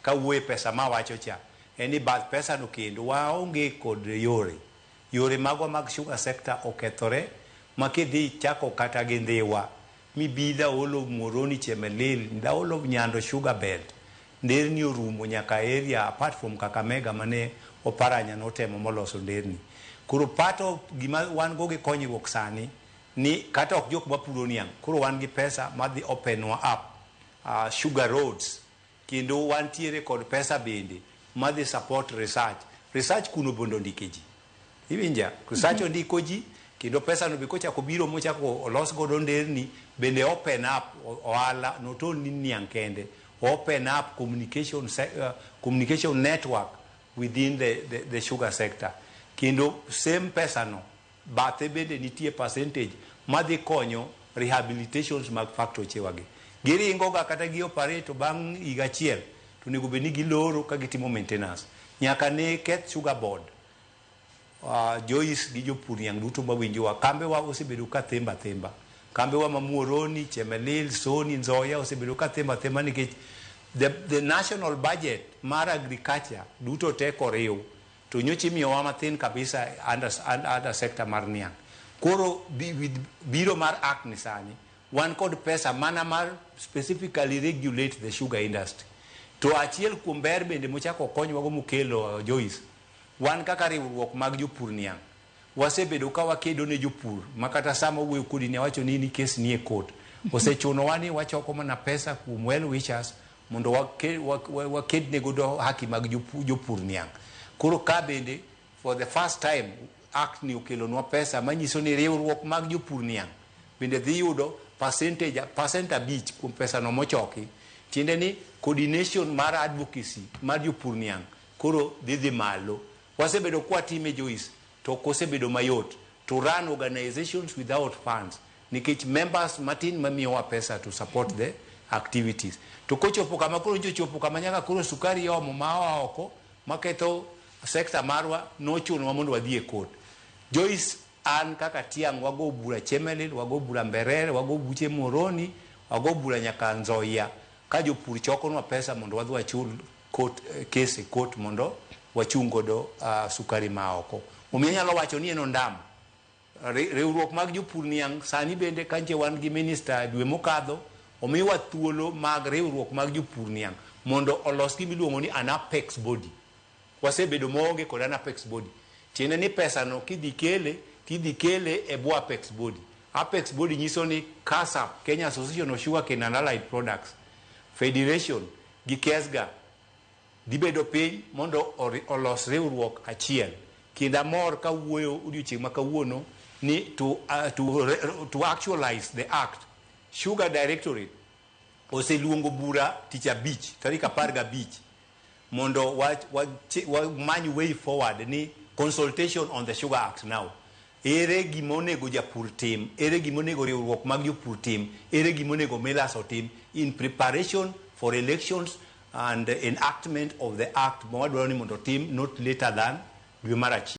Kawuoye pesa mawacho cha, en ni bath pesa no kendo waonge kod yore. Yore magwa mag sugar sector okethore ma kidhi chako kata gi Ndhiwa mibi the whole of Muhoroni, Chemelil, the whole of Nyando sugar belt, nderni orumo nyaka area apart from Kakamega mane Oparanya notemo moloso nderni. Koro part of gima wan go gi konyruok sani ni kata ok jok mapuro niang', koro wan gi pesa madhi open nwa up sugar roads, kendo wantiere kod pesa bende madhi support research. Research kuno bende ondike ji. Iwinja? Research ondiko ji, kendo pesa no be kochako biro mochako olos godo nderni, bende open up ohala, not only niang' kende, open up communication network within the sugar sector. Kendo same pesa no, bathe bende nitie percentage madhi konyo rehabilitations mag factory wagi. Giringo ga kata gi operate bang' higa achiel, to onego bed ni giloro ka gitimo maintenance. Nyaka ne keth sugar board, Joyce gi jopur niang' duto mawinjowa, kambewa osebedo ka themba themba. Kambewa ma Muhoroni, Chemelil, Soni, Nzoia osebedo ka themba themba nikech the national budget mar agriculture duto te koriw to nyocha imiyowa mathin kabisa under sector mar niang'. Koro with biro mar act ni sani, wan kod pesa mana mar specifically regulate the sugar industry. To achiel kuom ber bende mochako okonywago mokelo, Joyce, wan kaka riwruok mag jopur niang', wasebedo ka wakedo ne jopur ma kata sama wuoyo kodi ni awacho ni kes nie court. Osechunowa ni wachoko mana pesa kuom well wishers mondo waked ne godo haki mag jopur niang'. Koro ka bende for the first time act ni okelonwa pesa manyiso ni riwruok mag jopur niang' bende dhi yudo percentage 5% kuom pesa no mochoki. Tiende ni coordination mar advocacy mar jopur niang' koro dhi malo. Wasebedo kwatime, Joyce, to ok osebedo mayot to run organizations without funds nikech members matin mamiyowa pesa to support the activities. To kochopo kama koro nyocha kama nyaka koro sukari iomo ma oa oko maketho sector marwa, nochunowa mondo wadhi e court. Joyce, an kaka tiang' wago bura Chemelil, wago bura Mberere, wago buche Muhoroni, wago bura nyaka Nzoia ka jopur chokonwa pesa mondo wadhi wachul court, case e court mondo wachung godo sukari ma oko. Omiyo anyalo wacho ni en ondamo. Riwruok mag jopur niang' sani bende kanche wan gi minister dwe mokadho omiwa thuolo mag riwruok mag jopur niang' mondo olos gima iluongo ni an apex body. Wasebedo maonge kod an apex body. Tiende ni pesa no kidhi kele, tidhi kele e bwo apex body. Apex body nyiso ni KASAP, Kenya Association of Sugarcane and Allied Products Federation gi KESGA dhi bedo piny mondo olos riwruok achiel. Kendo amor kawuoyo odiochieng' ma kawuono ni to actualize the act, Sugar Directorate oseluongo bura tich abich tarik 15 mondo wamany way forward ni consultation on the Sugar Act now. Ere gima onego japur tim, ere gima onego riwruok mag jopur tim, ere gima onego millers otim in preparation for elections and enactment of the act ma wadwaro ni mondo otim not later than dwe mar 1.